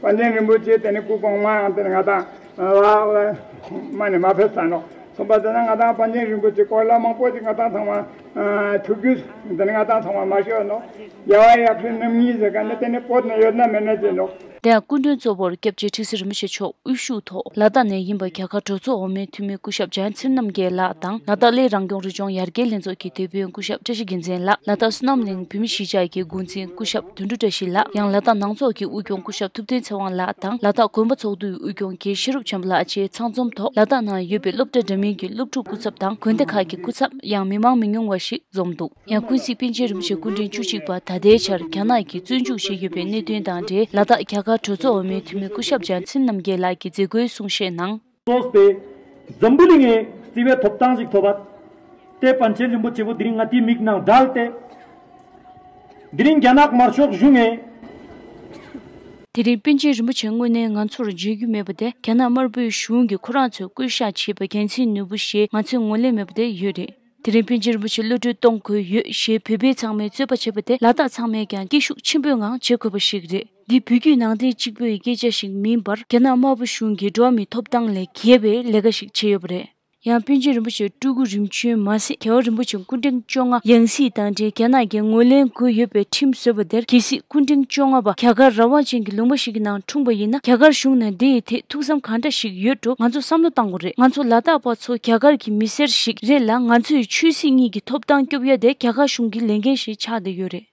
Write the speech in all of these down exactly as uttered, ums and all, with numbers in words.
པཎ་ཆེན་རིན་པོ་ཆེ་དེ་ནི་སྐུ་གོང་མའང་དེ་ནི་ང་དང་ལ་ལ་མ་ནི་མ་ཕེབས་ས་ནོ། སོང་པ་དེ་ན་ང་དང་པཎ་ཆེན་རིན་པོ་ཆེ་སྐོར་ལ་མང་པོ་ཅིག་ང་དང་ཚང་མ་ཐུགས་རྒྱུས་དེ་ནི་ང་དང་ཚང་མ་མ་ཤོད་ནོ། རྒྱལ་བ་ཡབ་སྲས་རྣམ་གཉིས་ཟེར་ག་ནི་དེ་ནི་བོད་ན་ཡོད་ན་མེད་ན་ཅི་ནོ། དེ་ཡང་སྐུ་མགྲོན་གཙོ་བོར་སྐྱབས་རྗེ་ཁྲི་ཟུར་རིན་པོ་ཆེ་མཆོག་དབུ་བཞུགས་ཐོག་ལ་དྭགས་ནས་ཡིན་པ་རྒྱ་གར་གྲོས་ཚོགས་འོག་མའི་འཐུས་མི་སྐུ་ཞབས་འཇམ་དབྱངས་ཚེ་རིང་རྣམ་རྒྱལ་ལགས་དང་། ལ་དྭགས་གླེ་རང་སྐྱོང་རི་ལྗོངས་ཡར་རྒྱས་ལྷན་ཚོགས་ཀྱི་དེད་དཔོན་སྐུ་ཞབས་བཀྲ་ཤིས་རྒྱལ་མཚན་ལགས། ལ་དྭགས་བསོད་ནམས་གླིང་བོད་མི་གཞིས་ཆགས་ཀྱི་འགོ་འཛིན་སྐུ་ཞབས་དོན་གྲུབ་བཀྲ་ཤིས་ལགས། ཡང་ལ་དྭགས་ནང་ཚོགས་ཀྱི་དབུ་སྐྱོང་སྐུ་ཞབས་ཐུབ་བསྟན་ཚེ་དབང་ལགས་དང་། ལ་དྭགས་དགོན་པ་ཚོགས་འདུའི་དབུ་སྐྱོང་དགེ་བཤེས་རབ་ཆེན་པོ་ལགས་བཅས་ཚང་འཛོམས་ཐོག་ལ་དྭགས་ནང་ཡོད་པའི་སློབ་གྲྭ་འདྲ་མིན་གྱི་སློབ་ཕྲུག་སྐུ་ཚབ་དང་། དགོན་སྡེ་ཁག་གི་སྐུ་ཚབ། ཡང་མི་མང་མི་ཉུང་བ་ཞིག་འཛོམས་འདུག། ཡང་ཀུན་གཟིགས་པཎ་ཆེན་རིན་པོ་ཆེ་སྐུ་ཕྲེང་བཅུ་གཅིག་པ་ད་ལྟའི་ཆར་རྒྱ་ནག་གིས་བཙོན་འཇུག་བྱས་ཡོད་པའི་གནད་དོན་དང་འབྲེལ། ལ་དྭགས་རྒྱ་གར་གྲོས་ཚོགས་འོག་མའི་འཐུས་མི་སྐུ་ཞབས་འཇམ་དབྱངས་ཚེ་རིང་རྣམ་རྒྱལ་ལགས་ཀྱིས་མཛད་སྒོའི་གསུང་བཤད་ནང་། སོང་སྟེ། འཛམ་བུ་གླིང་ངི་བརྩི་བའི་ཐོབ་ཐང་ཞིག་ཐོབ་པ། དེ་པཎ་ཆེན་རིན་པོ་ཆེ་བོ་དེ་རིང་ང་དེའི་མིག་ནང་བསྒྲལ་ཏེ། དེ་རིང་རྒྱ་ནག་དམར་ཤོག་གཞུང་ངི། དེ་རིང་པཎ་ཆེན་རིན་པོ་ཆེ་དངོས་གནས་ང་ཚོར་མཇལ་རྒྱུ་མེད་པ་དེ་རྒྱ་ནག་དམར་པོའི་གཞུང་གིས་ཁོ་རང་ཚོས་བསྐོས་བཞག་བྱས་པའི་འགན་འཛིན་ནོར་བུ་ཞེས་ང་ཚོས་ངོས་ལེན་མེད་པ་དེ་ཡོད་རེད། དེ་རིང་པཎ་ཆེན་རིན་པོ་ཆེ་གློད་གྲོལ་གཏོང་དགོས་ཡོད་ཞེས་བོད་པའི་ཚང་མས་རྩོད་པ་བྱེད་པ་དེ་ལ་དྭགས་ཚང་མས་ཀྱང་སྐད་ཤུགས་ཆེན་པོའི་ངང་བྱེད་དགོས་པ་ཞིག་རེད། འདི་བོད་བརྒྱུད་ནང་བསྟན་གཅིག་པུའི་སྐད་ཆ་ཞིག་མིན་པར་རྒྱ་ནག་དམར་པོ་གཞུང་གིས་འགྲོ་བ་མིའི་ཐོབ་ཐང་ལས་བརྒལ་བའི་ལས་ཀ་ཞིག་བྱས་ཡོད་པ་རེད། ཡང་པཎ་ཆེན་རིན་པོ་ཆེ་སྤྲུལ་སྐུ་རིམ་བྱོན་མ་ཟད་རྒྱལ་བ་རིན་པོ་ཆེ་སྐུ་ཕྲེང་བཅོ་ལྔ་ཡང་སྲིད་དང་འབྲེལ་རྒྱ་ནག་གིས་ངོས་ལེན་དགོས་ཡོད་པའི་ཁྲིམས་བཟོས་པ་དེར་གལ་སྲིད་སྐུ་ཕྲེང་བཅོ་ལྔ་པ་རྒྱ་གར་རང་དབང་ཅན་གྱི་ལུང་པ་ཞིག་གི་ནང་འཁྲུངས་པ་ཡིན་ན། རྒྱ་གར་གཞུང་ནས་འདི་ཡི་ཐད་ཐུགས་བསམ་གང་འདྲ་ཞིག་ཡོད་འགྲོ། ང་ཚོ་བསམ་བློ་བཏང་དགོས་རེད། ང་ཚོ་ལ་དྭགས་པ་ཚོ་རྒྱ་གར་གྱི་མི་སེར་ཞིག་རེད་ལ། ང་ཚོའི་ཆོས་སྲིད་གཉིས་ཀྱི་ཐོབ་ཐང་སྐྱོབ་ཡ་དེ་རྒྱ་གར་གཞུང་གི་ལས་འགན་ཞིག་ཆགས་བསྡད་ཡོད་རེད།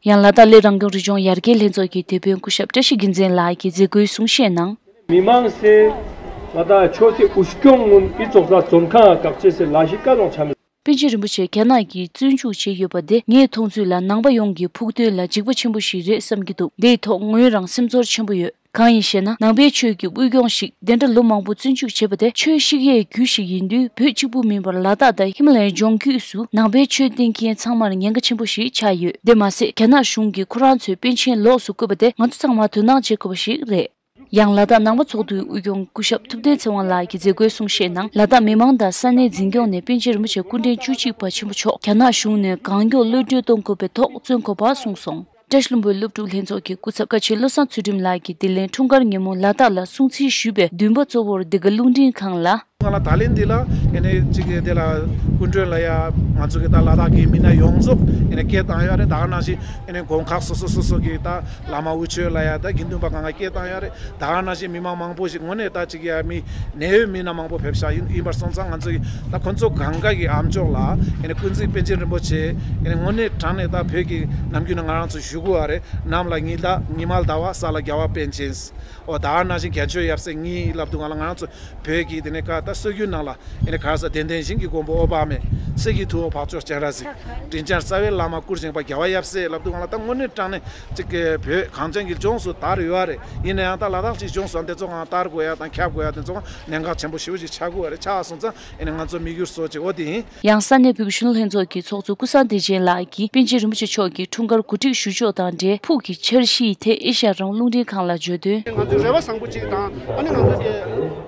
ཡང་ལ་དྭགས་གླེ་རང་སྐྱོང་རི་ལྗོངས་ཡར་རྒྱས་ལྷན་ཚོགས་ཀྱི་དེད་དཔོན་སྐུ་ཞབས་བཀྲ་ཤིས་རྒྱལ་མཚན་ལགས་ཀྱིས་མཛད་སྒོའི་གསུང་བཤད་ནང་། མི་མང་སེ་ང་དང་ཆོས་སྲིད་དབུ་སྐྱོང་ངུན་ཨི་ཙོག་ས་བཙོན་ཁང་བཀག་ཆེ་སེ་ལ་ཞིག་ཀ་ལོང་ཆ་མི། པཎ་ཆེན་རིན་པོ་ཆེ་རྒྱ་ནག་གིས་བཙོན་འཇུག་བྱས་ཡོད་པ་དེ་ངའི་མཐོང་ཚུལ་ལ་ནང་པ་ཡོངས་ཀྱི་ཕུགས་འདུན་ལ་འཇིགས་པ་ཆེན་པོ་ཞིག་རེད་བསམ་གྱི་འདུག། འདིའི་ཐོག་ངོས་རང་སེམས་ཚོར་ཆེན་པོ་ཡོད། གང་ཡིན་ཞེ་ན། ནང་པའི་ཆོས་ཀྱི་དབུ་སྐྱོང་ཞིག་དེ་འདྲ་ལོ་མང་པོ་བཙོན་འཇུག་བྱས་པ་དེ་ཆོས་བཤིག་ཡས་རྒྱུ་ཞིག་ཡིན་དུས། བོད་གཅིག་པུ་མིན་པར་ལ་དྭགས་དང་ཧི་མ་ལ་ཡའི་ལྗོངས་རྒྱུད་སུ་ནང་པའི་ཆོས་བསྟེན་མཁན་ཚང་མར་ཉེན་ཁ་ཆེན་པོ་ཞིག་ཆགས་ཡོད། དེ་མ་ཟད་རྒྱ་ནག་གཞུང་གིས་ཁོ་རང་ཚོའི་པཎ་ཆེན་ལོགས་སུ་བཀོད་པ་དེ་ང་ཚོ་ཚང་མ་དོ་སྣང་བྱེད་དགོས་པ་ཞིག་རེད། ཡང་ལ་དྭགས་ནང་པ་ཚོགས་འདུའི་དབུ་སྐྱོང་སྐུ་ཞབས་ཐུབ་བསྟན་ཚེ་དབང་ལགས་ཀྱིས་མཛད་སྒོའི་གསུང་བཤད་ནང་། ལ་དྭགས་མི་མང་དང་ས་གནས་འཛིན་སྐྱོང་ནས་པཎ་ཆེན་རིན་པོ་ཆེ་སྐུ་ཕྲེང་བཅུ་གཅིག་པ་ཆེན་པོ་མཆོག་རྒྱ་ནག་གཞུང་ནས་གང་མགྱོགས་གློད་གྲོལ་གཏོང་དགོས་པའི་ཐོག་བརྩོན་དགོས་པ་གསུངས་སོང་། བཀྲ་ཤིས་ལྷུན་པོའི་སློབ་ཕྲུག་ལྷན་ཚོགས་ཀྱི་སྐུ་ཚབ་བཀའ་ཆེན་བློ་བཟང་ཚུལ་ཁྲིམས་ལགས་ཀྱིས་དེ་ལན་འཁྲུངས་སྐར་ཉིན་མོ་ལ་དྭགས་ལ་སྲུང་བརྩི་ཞུས་པའི་འདུན་པ་གཙོ་བོར་འདི་ག་རླུང་འཕྲིན་ཁང་ལ། ང་ལ་ད་ལན་འདི་ལ་ཨེ་ནས་གཅིག་གི་དེ་ལ་སྐུ་མགྲོན་ལ་ཡ་ང་ཚོ་གི་ད་ལ་དྭགས་ཀྱི་མི་སྣ་ཡོངས་རྫོགས་ཨེ་ནས་སྐད་བཏང་ཡོད་རེད། ད་ག་ནང་བཞིན་ཨེ་ནས་དགོན་ཁག་སོ་སོ་སོ་སོ་གི་ད་བླ་མ་དབུ་ཆོས་ལ་ཡ་ད་དགེ་འདུན་པ་གང་ག་སྐད་བཏང་ཡོད་རེད། ད་ག་ནང་བཞིན་མི་མང་མང་པོ་ཞིག་དངོས་གནས་ད་གཅིག་ཡ་མི་གནད་ཡོད་མི་སྣ་མང་པོ་ཕེབས་ཤག་ཡིན་ཡིན་པར་སོང་ཙང་ང་ཚོ་གི་ད་ཁོ་ཚོ་གང་ག་གི་ཨ་མཆོག་ལ་ཨེ་ནས་ཀུན་གཟིགས་པཎ་ཆེན་རིན་པོ་ཆེ་ཨེ་ནས་དངོས་གནས་དྲང་གནས་ད་བོད་ཀྱི་ནམ་རྒྱུན་ནས་ང་རང་ཚོ་ཞུ་གི་ཡོད་རེད། ནམ་ལ་ཉི་ཟླ་ཉི་མ་ལ་ཟླ་བ་ས་ལ་རྒྱལ་བ་པཎ་ཆེན། འོ་ད་ག་ནང་བཞིན་རྒྱལ་མཆོག་ཡབ་སྲས་གཉིས་ལབ་དུས་ང་ལ་ང་རང་ཚོ་བོད་ཀྱི་དེ་ནས་ཀ་ད་སྲོལ་རྒྱུན་ནང་ལ་ཨེ་ནས་ག་རེ་ཟེར་དད་ལྡན་ཞིང་གི་མགོན་པོ་འོད་དཔག་མེད། གསེར་གྱི་ཐུ་བོ་འཕགས་མཆོག་སྤྱན་རས་གཟིགས། དྲིན་ཅན་རྩ་བའི་བླ་མ་སྐུར་བཞེངས་པ་རྒྱལ་བ་ཡབ་སྲས་ལབ་དུས་ང་ལ་ད་དངོས་གནས་དྲང་གནས་གཅིག་གི་བོད་གངས་ཅན་གྱི་ལྗོངས་སུ་དར་ཡོད་རེད། ཡིན་ན་ཡང་ད་ལ་དྭགས་ཀྱི་ལྗོངས་སུ་འདི་ཚོ་གང་དར་དགོས་ཡ་དང་ཁྱབ་དགོས་ཡ་དེ་ཚོ་གང་གནད་འགག་ཆེན་པོ་ཞེ་པོ་ཅིག་ཆགས་དགོས་ཡ་རེད། ཆགས་སོང་ཙང་ཨེ་ནས་ང་ཚོ་དམིགས་ཡུལ་བཟོ་ཅིག་འོ་དེ་ཡིན། ཡང་ས་གནས་བོད་ཀྱི་གཞོན་ནུ་ལྷན་ཚོགས་ཀྱི་ཚོགས་གཙོ་ཀུན་བཟང་བདེ་ཆེན་ལགས་ཀྱིས་པཎ་ཆེན་རིན་པོ་ཆེ་མཆོག་གི་འཁྲུངས་སྐར་གོ་སྒྲིག་ཞུ་ཕྱོགས་དང་འབྲེལ་ཕུགས་ཀྱི་འཆར་གཞིའི་ཐད་ཨེ་ཤ་ཡ་རང་དབང་རླུང་འཕྲིན་ཁང་ལ་བརྗོད་དོན། ང་ཚོའི་རེ་བ་བཟང་པོ་གཅིག་དང་ཨ་ནི་ང་ཚོ་གི་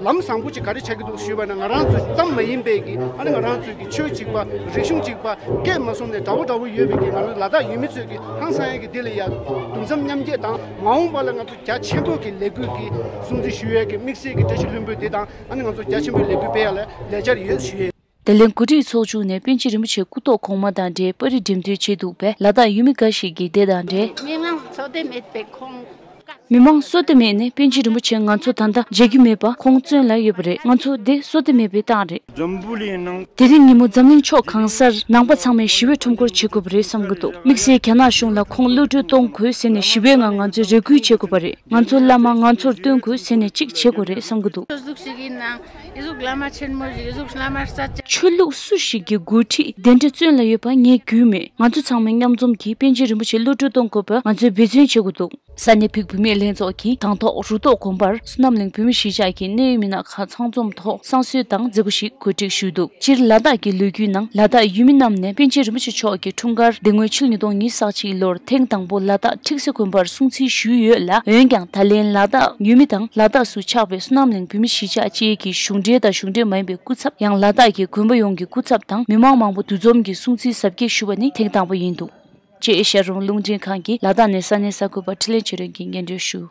ལམ་བཟང་པོ་གཅིག་ག་རེ་ཆགས་ཀྱི་འདུག་ཞུས་པ་ན། ང་རང་ཚོ་ཙམ་མ་ཡིན་པའི་གི་ཨ་ནི་ང་རང་ཚོའི་གི་ཆོས་གཅིག་པ་རིག་གཞུང་གཅིག་པ་སྐད་མ་སོང་ནས་འདྲ་བོ་འདྲ་བོ་ཡོད་པའི་གི་ང་རང་ལ་དྭགས་ཡུལ་མི་ཚོས་གི་ཧང་སང་ཡ་གི་འདི་ལ་ཡ་གདུང་བསམ་མཉམ་སྐྱེད་དང་མ་འོངས་པ་ལ་ང་ཚོ་རྒྱ་ཆེན་པོ་གི་ལས་འགུལ་གི་སྲུང་བརྩི་ཞུ་ཡ་གི་དམིགས་བསལ་གི་བཀྲ་ཤིས་ལྷུན་པོའི་འདི་དང་ཨ་ནི་ང་ཚོ་རྒྱ་ཆེན་པོའི་ལས་འགུལ་སྤེལ་ཡ་ལ་ལས་འཆར་ཡོད་ཞུ་ཡ། དེ་ལན་གོ་སྒྲིག་ཚོགས་ཆུང་ནས་པཎ་ཆེན་རིན་པོ་ཆེ་སྐུ་ཐོག་གོང་མ་དང་འབྲེལ་པར་རིས་འགྲེམས་སྟོན་བྱས་འདུག་པས། ལ་དྭགས་ཡུལ་མི་འགའ་ཞིག་གིས་དེ་དང་འབྲེལ། མི་མང་བསོད་བདེ་མེད་པའི་ཁོང་། མི་མང་བསོད་བདེ་མེད་ནས་པཎ་ཆེན་རིན་པོ་ཆེ་ང་ཚོ་ད་ལྟ་མཇལ་རྒྱུ་མེད་པ་ཁོང་བཙོན་ལ་ཡོད་པ་རེད། ང་ཚོ་དེ་བསོད་བདེ་མེད་པའི་རྟགས་རེད། འཛམ་བུ་གླིང་ནང་། དེ་རིང་ཉིན་མོ་འཛམ་གླིང་ཕྱོགས་གང་སར་ནང་པ་ཚང་མས་ཞི་བའི་ཁྲོམ་སྐོར་བྱེད་དགོས་པ་རེད་བསམ་གྱི་འདུག། དམིགས་བསལ་རྒྱ་ནག་གཞུང་ལ་ཁོང་གློད་གྲོལ་གཏོང་དགོས་ཟེར་ནས་ཞི་བའི་ངང་ང་ཚོས་རེ་སྐུལ་བྱེད་དགོས་པ་རེད། ང་ཚོ་བླ་མ་ང་ཚོར་སྟོན་དགོས་ཟེར་ནས་གཅིག་བྱེད་དགོས་རེད་བསམ་གྱི་འདུག། ཨི་ཟུག་ཞིག་ཡིན་ན། ཨི་ཟུག་བླ་མ་ཆེན་མོ་ཞིག་ཨི་ཟུག་བླ་མ་ས་ཆ། ཆོས་ལུགས་སུ་ཞིག་གི་འགོ་ཁྲིད་དེ་འདྲ་བཙོན་ལ་ཡོད་པ་ངས་རྒྱུས་མེད། ང་ཚོ་ཚང་མས་མཉམ་འཛོམས་ཀྱིས་པཎ་ཆེན་རིན་པོ་ཆེ་གློད་གྲོལ་གཏོང་དགོས་པར་ང་ཚོས་འབད་བརྩོན་བྱེད་དགོས་འདུག། ས་གནས་བོད་བུད་མེད་ལྷན་ཚོགས་ཀྱིས་དང་ཐོག་རུ་ཐོག་དགོན་པར་བསོད་ནམས་གླིང་བོད་མི་གཞིས་ཆགས་ཀྱི་གནད་ཡོད་མི་སྣ་ཁག་ཚང་འཛོམས་ཐོག་བསང་གསོལ་དང་མཛད་སྒོ་ཞིག་གོ་སྒྲིག་ཞུས་འདུག། སྤྱིར་ལ་དྭགས་ཀྱི་ལོ་རྒྱུས་ནང་ལ་དྭགས་ཡུལ་མི་རྣམས་ནས་པཎ་ཆེན་རིན་པོ་ཆེ་མཆོག་གི་འཁྲུངས་སྐར་འདི་སྔོན་ཕྱི་ལོ་ཉིས་སྟོང་ཉི་ཤུ་རྩ་གཅིག་ལོར་ཐེངས་དང་པོ་ལ་དྭགས་ཁྲིག་སེ་དགོན་པར་སྲུང་བརྩི་ཞུས་ཡོད་ལ། འོན་ཀྱང་ད་ལན་ལ་དྭགས་ཡུལ་མི་དང་ལ་དྭགས་སུ་ཆགས་པའི་བསོད་ནམས་གླིང་བོད་མི་གཞིས་ཆགས་བཅས་ཀྱི་གཞུང་འབྲེལ་དང་གཞུང་འབྲེལ་མ་ཡིན་པའི་སྐུ་ཚབ། ཡང་ལ་དྭགས་ཀྱི་དགོན་པ་ཡོངས་ཀྱི་སྐུ་ཚབ་དང་མི་མང་མང་པོ་འདུ་འཛོམས་ཀྱིས་སྲུང་བརྩི་གཟབ་རྒྱས་ཞུ་བ་ནི་ཐེངས་དང་པོ་ཡིན་འདུག། ཅེས་ཨེ་ཤ་ཡ་རང་དབང་རླུང་འཕྲིན་ཁང་གིས་ལ་དྭགས་ནས་ས་གནས་གསར་འགོད་པ་འཕྲིན་ལས་ཆོས་སྒྲོན་གྱིས་སྙན་སྒྲོན་ཞུ།